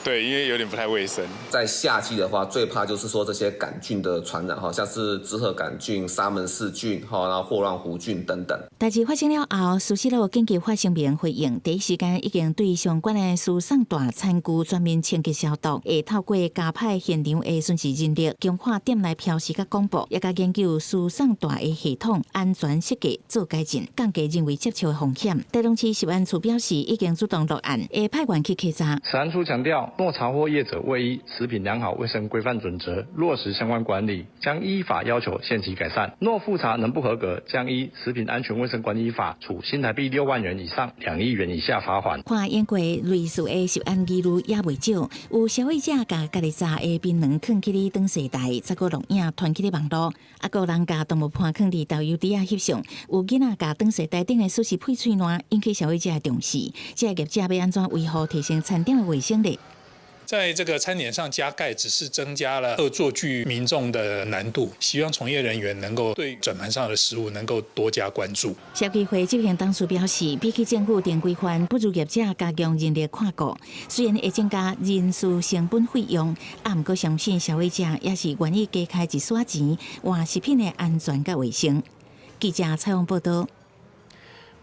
S8: 對，因為有點不太衛生。
S9: 在夏季的話，最怕就是說這些桿菌的傳染，哈，像是志賀桿菌、沙門氏菌，哈，然後霍亂弧菌等等。
S4: 代誌發生了後，蘇西洛緊急發聲明回應，第一時間已經對相關的輸送帶餐具全面清潔消毒，會透過加派現場的巡視人力，強化店內標示佮廣播，也共研究輸送帶的系統安全設計做改進，降低人為接觸的風險。台中市食安處表示，已經主動落案，會派員去稽查。
S10: 食安處強調，若查獲業者未依食品良好衛生規範準則落實相關管理，將依法要求限期改善；若複查仍不合格，將依食品安全衛生管理法處新台幣6萬元以上2億元以下罰鍰。
S4: 看演過類似的食安疑慮也袂少，有消費者共家己炸的檳榔囥去咧擋世台，再閣錄影傳去咧網路，啊，閣有人共動物盤囥佇豆油碟仔翕相，有囡仔共擋世台頂的壽司配喙瀾，引起消費者的重視。這个業者欲按怎維護提升餐點的衛生咧？
S11: 在這個餐點上加蓋，只是增加了惡作劇民眾的難度。希望從業人員能夠對轉盤上的食物能夠多加關注。
S4: 消基會執行董事表示，比起政府定規範，不如業者加強人力看顧。雖然會增加人事成本費用，啊，毋過相信消費者也是願意加開一絲錢，換食品的安全佮衛生。記者採訪報導。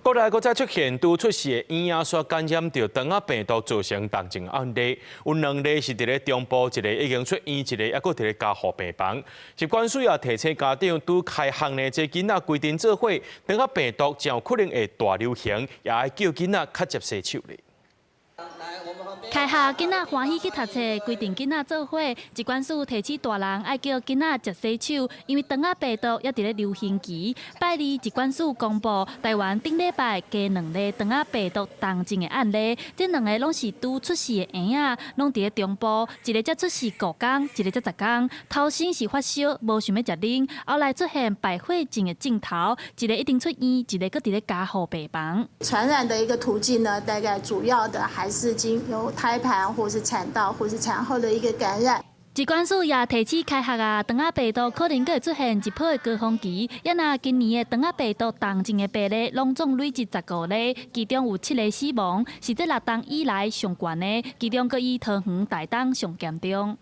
S1: 國內閣再出現拄出世的嬰仔煞感染著腸仔病毒，造成重症案例。有兩例是佇咧中部，一個已經出院，一個猶閣佇咧加護病房。疾管署也提醒家長，拄開學呢，這囡仔規陣做伙，腸仔病毒真有可能會大流行，也愛叫囡仔較捷洗手咧。
S12: 開學囡仔歡喜去讀冊，規陣囡仔做伙，疾管署提醒大人愛叫囡仔捷洗手，因為腸仔病毒猶佇咧流行期。拜二疾管署公布，台灣頂禮拜加兩例腸仔病毒重症的案例，這兩個攏是拄出世的嬰仔，攏佇咧中部，一個才出世五工，一個才十工。頭先是發燒，無想欲食奶，後來出現敗血症的症頭，一個已經出院，一個閣佇咧加護病房。
S13: 傳染的一個途徑呢，大概主要的還是經由胎盤或是產道或是產後的一個感染。
S12: 疾管署也提醒開學啊，腸仔病毒可能閣會出現一波的高峰期。也若今年的腸仔病毒重症的病例攏總累積15例，其中有七个死亡，是這六冬以來上懸的，其中閣以桃園、台東上嚴重。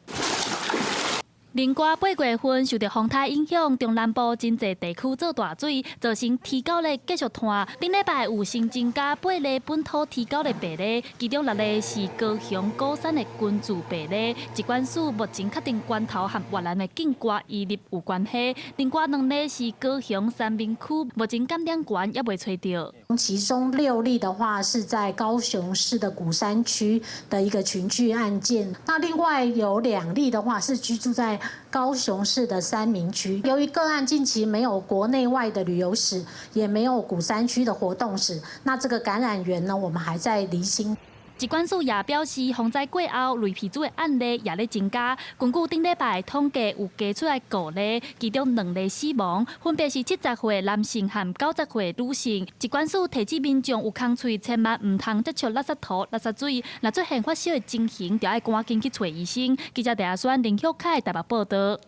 S12: 另外，8月份受著風颱影響，中南部真濟地區做大水，造成天狗咧繼續湠。頂禮拜有新增加八例本土天狗的病例，其中六例是高雄鼓山的群聚病例。疾管署目前確定關頭和越南的境外移入有關係。另外兩例是高雄三民區，目前感染源猶未揣著。
S14: 其中六例的話是在高雄市的鼓山區的一個群聚案件，那另外有兩例的話是居住在高雄市的三民區。由於個案近期沒有國內外的旅遊史，也沒有鼓山區的活動史，那這個感染源呢，我們還在釐清。
S12: 疾管署也表示，風災過後，類鼻疽的案例也咧增加。根據頂禮拜統計，有加出來五例，其中兩例死亡，分別是70歲男性和90歲女性。疾管署提醒民眾有空喙，千萬毋通接觸垃圾塗、垃圾水。若出現發燒的情形，就愛趕緊去揣醫生。記者鄭阿宣、林旭凱台北報導。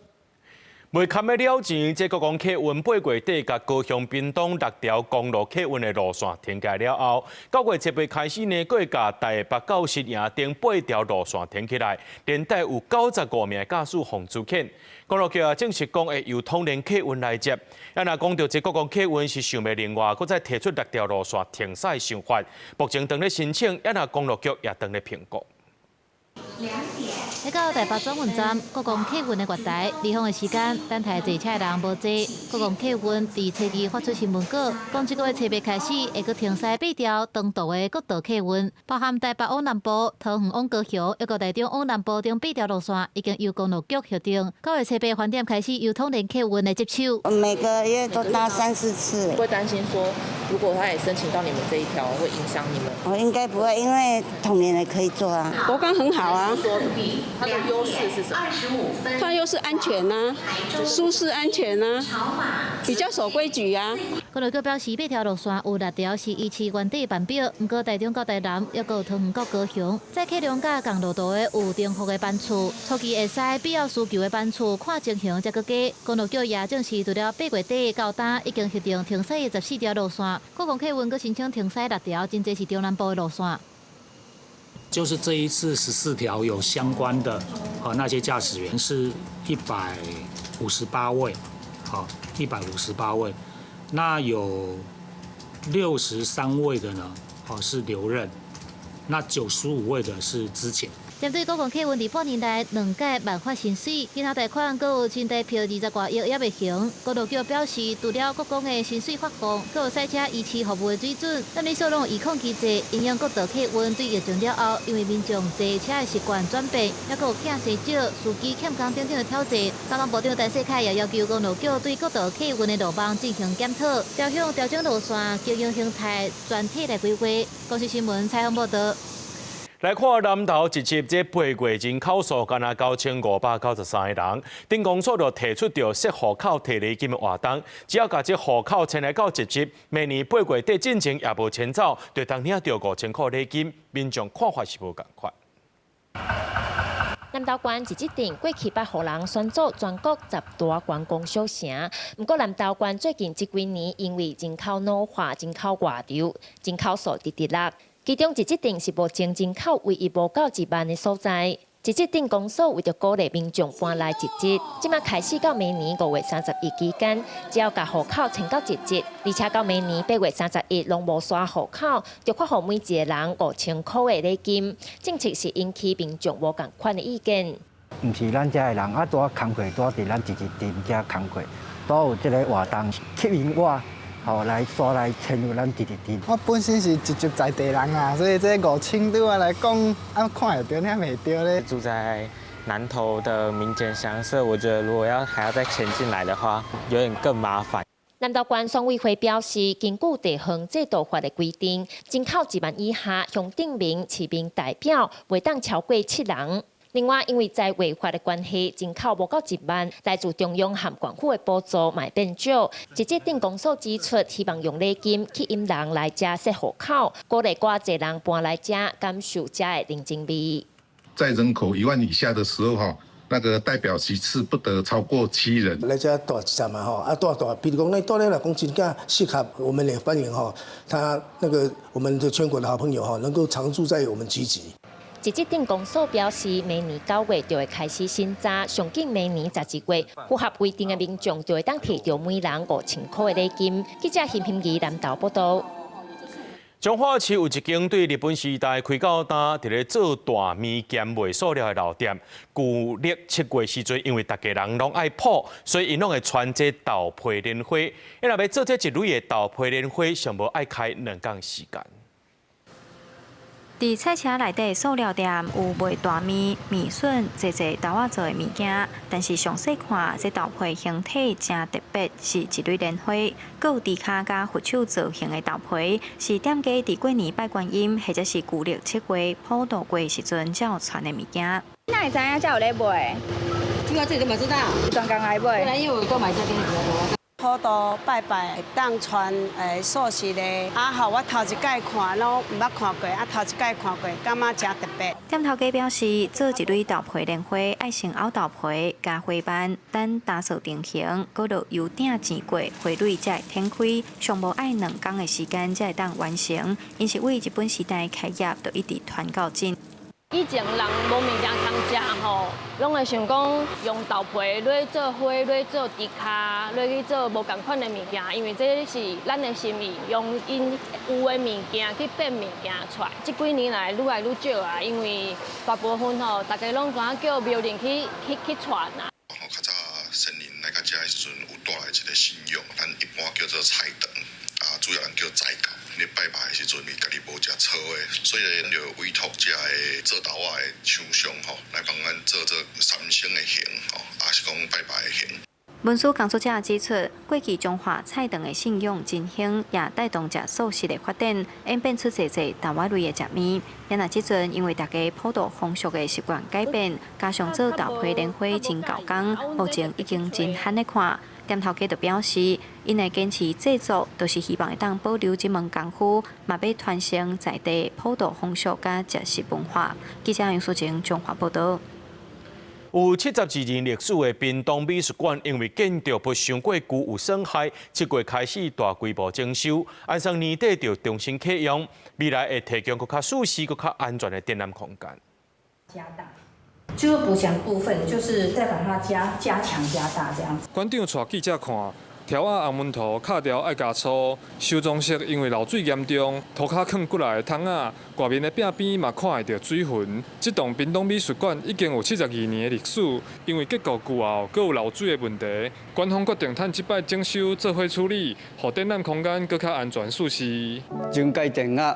S1: 未堪欲了錢，這國光客運8月底共高雄屏東六條公路客運的路線停起來了後，9月初八開始呢，閣會共台北到新營頂八條路線停起來，連帶有95名的駕駛予資遣。公路局也證實講會由統聯客運來接。啊，若講著這國光客運是想欲另外，閣再提出六條路線停駛的想法，目前正咧申請，啊若公路局也正咧評估。
S7: 來到台北轉運站，國光客運的月台，離峰的時間，等待坐車的人無濟。國光客運佇初二發出新聞稿，講這個月初八開始會閣停駛八條長途的國道客運，包含台北往南部、桃園往高雄，抑閣台中往南部等八條路線，已經由公路局核定。9月初八晚點開始由統聯客運來接手。
S28: 每個月都搭三四次。
S29: 會擔心說，如果他也申請到你們這一條，會影響你們？
S28: 我應該不會，因為統聯的可以坐啊。
S30: 國光很好啊。
S29: 它的優勢是什麼？
S30: 它優勢安全啊，舒適安全啊，比較守規矩啊。
S7: 公路局表示，八條路線有六條是維持原底班表，毋過台中到台南，抑閣有桃園到高雄，載客量佮仝路途的有重複的班次，初期會使必要需求的班次，看情形才閣加。公路局也證實，除了8月底到今已經核定停駛的14條路線，國光客運閣申請停駛六條，真濟是中南部的路線。
S2: 就是這一次14條有相關的啊那些駕駛員是158位，好，一百五十八位，那有63位的呢，哦是留任，那95位的是資遣。
S7: 針對公共客運佇半年內兩改濫發薪水，銀行貸款閣有新台票20外億猶未還。公路局表示，除了國公的薪水發放，閣有賽車維持服務的水準。咱美所攏有預控機制，影響國道客運對疫情了後，因為民眾坐車的習慣轉變，猶閣有囝生少、司機欠工等等的挑戰。交通部長陳世凱也要求公路局對國道客運的路網進行檢討，調向調整路線、經營形態，全體來規劃。公視新聞採訪報導。
S1: 來看南投集集這8月人口數，干焦9593個人，鎮公所就提出著設戶口提禮金的活動，只要共這戶口遷來到集集，明年8月底進前也無遷走，就當領著5000箍禮金，民眾看法是無仝款。
S15: 南投縣集集鎮過去捌予人選做全國十大觀光小城，毋過南投縣最近這幾年因為人口老化、人口外流、人口數直直落。其中集集鎮是目前人口唯一無夠1萬的所在。集集鎮公所為著鼓勵民眾搬來集集，這馬開始到明年5月31期間，只要共戶口遷到集集，而且到明年8月31攏無徙戶口，就發予每一個人5000箍的禮金。政策是引起民眾無仝款的意見。
S16: 毋是咱遮的人啊，拄仔工課拄仔佇咱集集鎮遮工課，都有這个活動吸引我。吼，來徙來遷入咱集集鎮。
S17: 我本身是集集在地人啊，所以這5000對我來講，啊看會著，領袂著咧。
S18: 住在南投的民間鄉，所以我覺得如果要還要再遷進來的話，有點更麻煩。
S15: 南投縣選委會表示，根據地方制度法的規定，人口1萬以下鄉鎮民、市民代表袂當超過七人。另外，因為在違法的關係，人口無夠1萬，來自中央和縣府的補助嘛變少。集集鎮公所指出，希望用禮金吸引人來遮設戶口，鼓勵閣濟人搬來遮，感受遮的人情味。
S19: 在人口1萬以下的時候，哈，那個代表席次不得超過七人。
S20: 來遮蹛一陣嘛，吼，啊蹛蹛，比如講，咱蹛咧來講真正適合，我們也歡迎哈，他那個我們的全國的好朋友哈，能夠常住在我們集集。
S15: 集集鎮公所表示，明年9月就會開始審查，上緊明年12月，符合規定的民眾就會當提著每人5000箍的禮金。記者邢平儀南投報導。
S1: 彰化市有一間對日本時代開到今，佇咧做大麵兼賣素料的老店。舊曆7月時陣，因為逐家人攏愛卜，所以𪜶攏會傳這豆皮蓮花。𪜶若欲做這一蕊的豆皮蓮花，上無愛開2工時間。
S23: 佇菜市內底素料店有賣大麵、麵筍、濟濟豆仔做的物件，但是詳細看，這豆皮形體誠特別，是一蕊蓮花，閣有豬跤佮佛手造型的豆皮，是店家佇過年拜觀音或者是舊曆7月普渡過時陣才有傳的物件。
S24: 哪會知影遮有咧賣？
S25: 這個這個嘛知道，
S24: 專工來買。
S25: 對，因為我都買這邊比較多。
S31: 普渡拜拜會當傳素食的，啊吼，我頭一擺看攏毋捌看過，啊頭一擺看過，感覺誠特別。
S23: 店頭家表示，做一蕊豆皮蓮花，愛先拗豆皮，加花瓣，等打掃定型，閣落油鼎煎過，花蕊才會展開。上無愛2工的時間才會當完成。𪜶是對日本時代開業，就一直傳到今。
S32: 以前人無物件通食吼，攏會想講用豆皮來做花，來做豬跤，來去做無仝款的物件，因為這是咱的心意，用𪜶有的物件去變物件出來。這幾年來愈來愈少啊，因為大部分吼，大家攏知影叫廟人去去去傳啊。
S33: 較早先人來到遮的時陣，有帶來一个信仰，咱一般叫做菜長，啊，主要人叫齋教。咧拜拜的時陣，伊家己無食素的，所以咱就委託遮个做豆仔的廠商吼，來幫咱做這三牲的形吼，抑是講拜拜的形。
S23: 文史工作者指出，過去彰化菜長的信仰真興，也帶動食素食的發展，演變出濟濟豆仔類的食物。也若這陣因為大家普渡風俗的習慣改變，加上做豆皮蓮花真𠢕工，目前已經真罕咧看。店頭家就表示，𪜶會堅持製作，就是希望會當保留這門功夫，嘛欲傳承在地普渡風俗佮食食文化。記者楊淑晴彰化報導。
S1: 有72年歷史的屏東美術館，因為建築物傷過舊有損害，7月開始大規模整修，按算年底就重新啟用，未來會提供閣較舒適、閣較安全的展覽空間。
S3: 加大，就是補強部分，就是再把它加強、加大這樣子。
S4: 館長帶記者看。柱仔紅紋塗敲條愛加粗，修裝飾因為漏水嚴重，塗跤囥幾來個桶仔，外面的壁邊嘛看會著水痕。這棟屏東美術館已經有72年的歷史，因為結構舊後，閣有漏水的問題，館方決定趁這擺整修做伙處理，予展覽空間閣較安全舒適。
S5: 巡回展が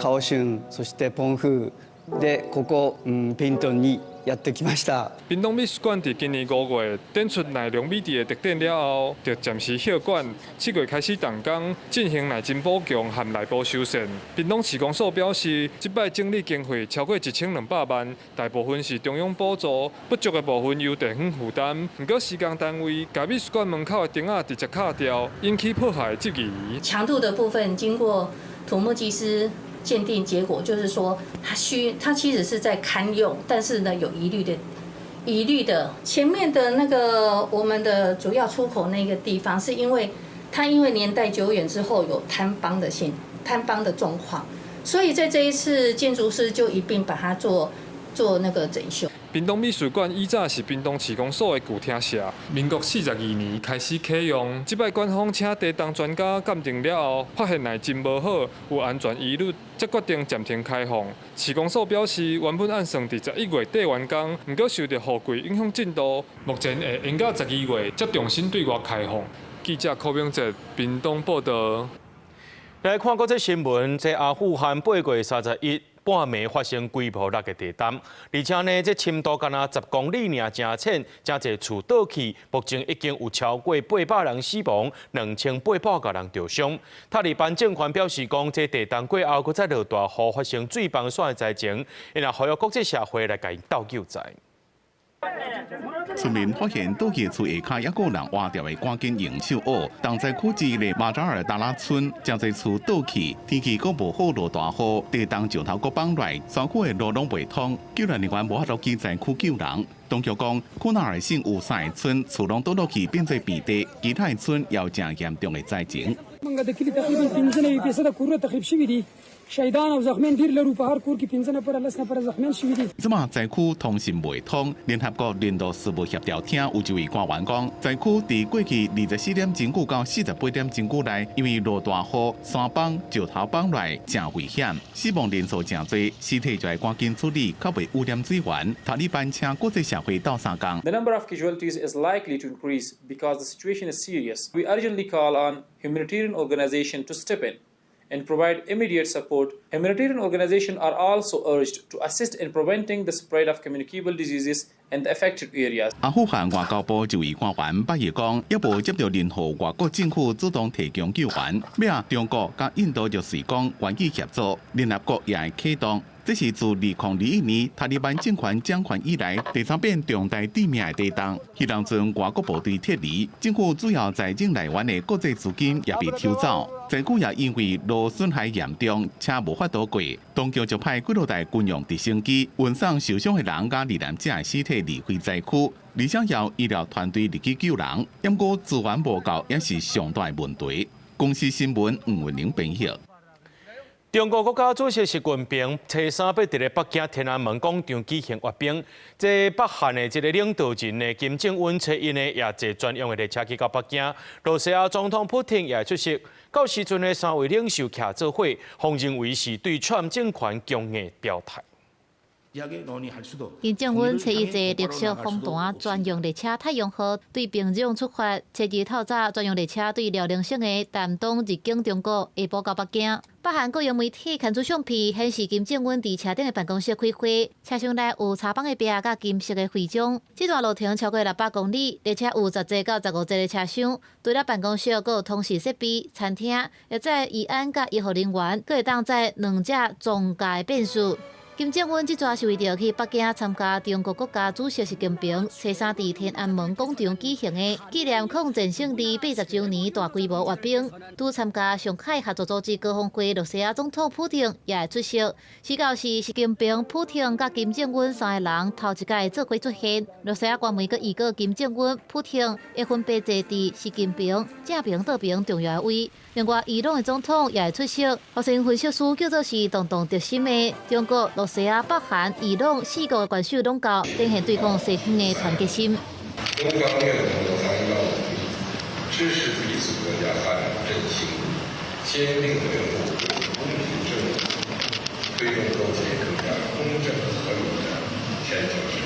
S5: 高雄、そして澎湖でここ屏東にやってきました。
S4: 屏東美術館佇今年5月展出奈良美智的特展了後，就暫時歇館。7月開始動工進行內真補強和內部修繕。屏東市公所表示，這擺整理經費超過1200萬，大部分是中央補助，不足的部分由地方負擔。毋過施工單位共美術館門口的燈仔直接敲掉，引起破壞質疑。
S3: 強度的部分經過土木技師鑑定結果就是說，它其實是在堪用，但是呢有疑慮的，疑慮的前面的那個我們的主要出口那個地方，是因為它因為年代久遠之後有坍方的狀況，所以在這一次建築師就一併把它做那個整修。
S4: 屏東美術館以早是屏東市公所的舊廳舍，民國42年開始啟用。這擺館方請地動專家鑑定了後，發現內真無好，有安全疑慮，才決定暫停開放。市公所表示，原本按算佇11月底完工，毋過受著雨季影響進度，目前會延到12月才重新對外開放。記者柯明哲屏東報導。
S1: 來看國際新聞，這阿富汗8月31半暝發生規模六的地動，而且呢，這深度干焦10公里爾，真淺，真濟厝倒去。目前已經有超過800人死亡，2800個人著傷。塔利班政權表示講，這地動過後，閣再落大雨，發生水崩山的災情，𪜶呼籲國際社會來共𪜶鬥救災。
S6: 村民發現倒去厝下跤，猶閣有人活著的，趕緊用手挖。重災區之一的馬扎爾達拉村，真濟厝倒去，天氣閣無好，落大雨，地動石頭閣崩落，山區的路攏袂通，救援人員無法度去災區救人。當局講，庫納爾省有三個村厝攏倒落去變做平地，其他的村也有誠嚴重的災情。
S8: شهیدان او زخمیان ډیر لرو په هر کور کې 5 نفره 10 نفره زخمیان شوي دي。
S6: 這馬災區通訊袂通，聯合國人道事務協調廳有一位官員講，災區佇過去24點鐘到48點鐘內，因為落大雨、山崩、石頭崩落，誠危險，死亡人數誠濟，屍體就愛趕緊處理，較袂污染水源。塔利班請國際社會鬥相共。
S9: The number of casualties is likely to increase because the situation is serious. We urgently call on humanitarian organizations to step in and provide immediate support. Humanitarian organizations are also urged to assist in preventing the spread of communicable diseases in the affected areas.
S6: 阿富汗外交部一位官員八日講，猶無接著任何外國政府主動提供救援。尾仔中國佮印度就隨講願意協助，聯合國也會啟動。這是自2021年塔利班政權掌權以來第三遍重大致命的地動。彼當陣外國部隊撤離，政府主要財政來源的國際資金也被抽走。災區也因為路損害嚴重，車無法度過，當局就派幾落台軍用直升機運送受傷的人佮罹難者的屍體離開災區，而且由醫療團隊入去救人。毋過資源無夠，也是上大的問題。公視新聞吳文玲編譯。
S1: 中國國家主席習近平初三欲佇咧北京天安門廣場舉行閱兵。這北韓的這个領導人呢，金正恩初一呢也坐專用的列車去到北京。羅西亞總統普丁也出席。到時陣呢，三位領袖徛做伙，予認為是對川普政權強硬表態。
S7: 金正恩初一坐綠色紅毯專用列車太陽號對平壤出發，初二透早專用列車對遼寧省的丹東入境中國，下晡到北京。北韓國營媒體刊出相片，顯示金正恩佇車頂的辦公室開會，車廂內有插板的壁佮金色的徽章。這段路程超過600公里，列車有10節到15節的車廂，除了辦公室，閣有通訊設備、餐廳，或者醫院佮醫護人員，閣會當載兩隻裝甲的變數。金正恩這逝是為著去北京參加中國國家主席習近平初三佇天安門廣場舉行的紀念抗戰勝利80週年大規模閱兵，拄參加上海合作組織高峰會，露西亞總統普丁也會出席。死到是習近平、普丁佮金正恩三个人頭一擺做伙出現。露西亞官媒閣預告金正恩、普丁會分別坐佇習近平正爿倒爿重要的位。另外，伊朗的總統也會出席。予先分析師叫做是動盪軸心的中國、露西亞、北韓、伊朗四國的元首攏到，展現對抗西方的團結心。
S2: 中方願同友方一道努力，支持彼此國家發展振興，堅定維護公平正義，推動構建更加公正合理的全球治理。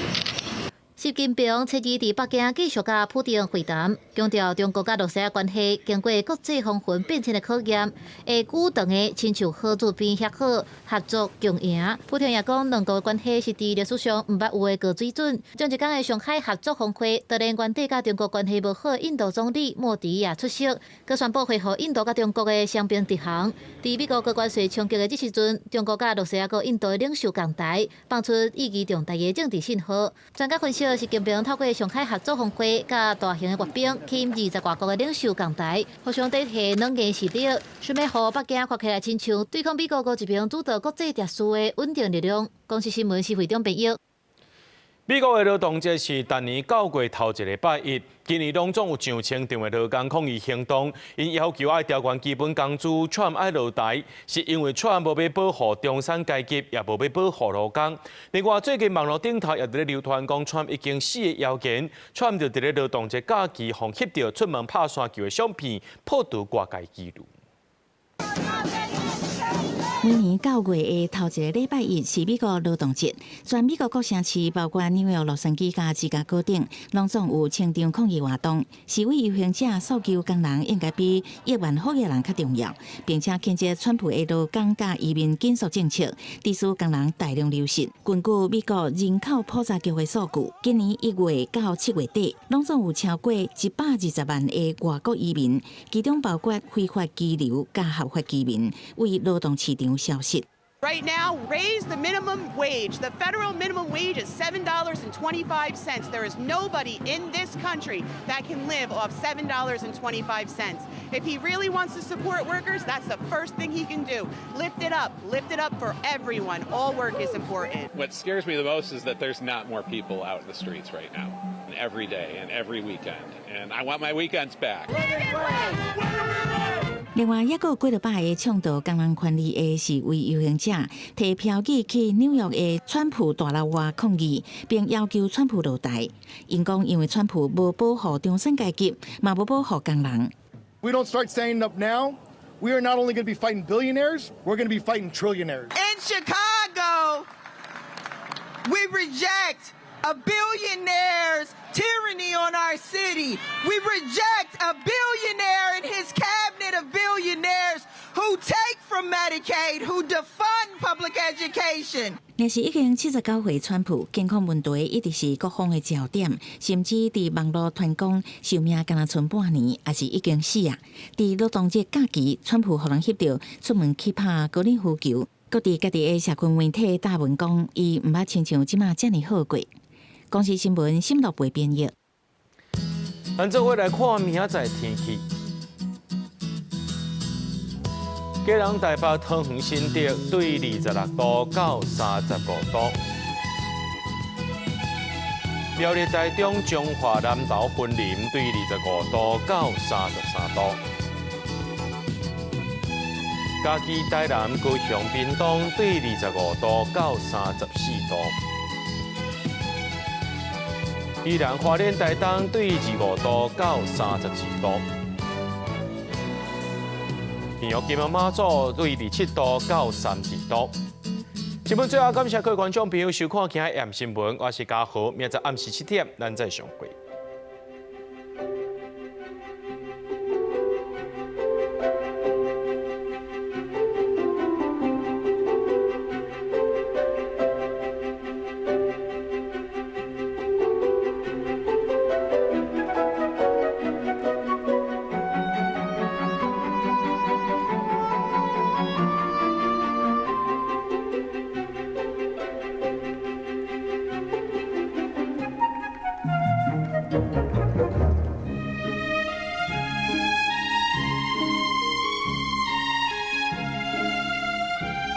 S7: 習近平初二佇北京繼續佮普丁會談，強調中國佮露西亞關係經過國際風雲變遷的考驗，會久長的親像合作邊遐好，合作共贏。普丁也講，兩國關係是佇歷史上毋捌有的高水準。前一工的上海合作峰會，當然原底佮中國關係無好的印度總理莫迪也出席，閣宣布恢復印度佮中國的雙邊直航。佇美國高關稅衝擊的這時陣，中國佮露西亞佮印度的領袖仝台，放出意義重大的政治信號。專家分析，習近平透過上海合作峰會佮大型的閱兵，吸引20外國的領袖仝台，互相展現軟硬實力，想欲予北京看起來親像對抗美國閣一邊主導國際秩序的穩定力量。公視新聞施惠中編譯。
S1: 美國的勞動節是逐年9月頭一个拜一，今年攏總有上千場的勞工抗議行動，𪜶要求愛調懸基本工資，川普愛落台，是因為川普無欲保護中產階級，也無欲保護勞工。另外，最近網路頂頭也佇咧流傳講，川普已經死的謠言，川普就佇咧勞動節假期，予翕著出門拍沙球的相片，破除外界疑慮。
S10: 每年9月的頭一个禮拜一是美國勞動節，全美國各城市，包括紐約、洛杉磯佮芝加哥等，攏總有千場抗議活動。示威遊行者訴求工人應該比億萬富額人較重要，並且譴責川普的勞工佮移民緊縮政策，致使工人大量流失。根據美國人口普查局的數據，今年1月到7月底，攏總有超過120萬的外國移民，其中包括非法居留佮合法移民，為勞動市場消失。
S11: Right now, raise the minimum wage. The federal minimum wage is $7.25. There is nobody in this country that can live off $7.25. If he really wants to support workers, that's the first thing he can do. Lift it up. Lift it up for everyone. All work is important.
S12: What scares me the most is that there's not more people out in the streets right now, every day and every weekend. And I want my weekends back.
S10: 另外，猶閣有幾若百个倡導工人權利的示威遊行者，提標語去紐約的川普大樓外抗議，並要求川普落台。𪜶講，因為川普無保護中產階級，嘛無保護工人。
S13: We don't start standing up now, we are not only going to be fighting billionaires, we're going to be fighting trillionaires.
S14: In Chicago, we reject a billionaire's tyranny on our city. We reject a billionaire and his cabinet of billionaires who take from Medicaid, who defund public education.
S10: 若是已經79歲，川普健康問題一直是各方的焦點，甚至佇網路傳講壽命敢若賰半年，抑是已經死啊！佇勞動節假期，川普予人翕著出門去拍高爾夫球，閣佇家己的社群媒體貼文講，伊毋捌親像這馬遮爾好過。公視新聞沈樂培編譯。
S1: 咱做伙來看明仔載天氣。基隆、台北、桃園、新竹對26度到35度。苗栗、台中、彰化、南投、雲林對25度到33度。嘉義、台南、高雄、屏東對25度到34度。宜蘭、花蓮、台東對25度到32度。屏東、金門、馬祖對27度到32度。新聞最後感謝各位觀眾朋友收看今日的新聞，我是嘉豪，明仔暗時7點，咱再相會。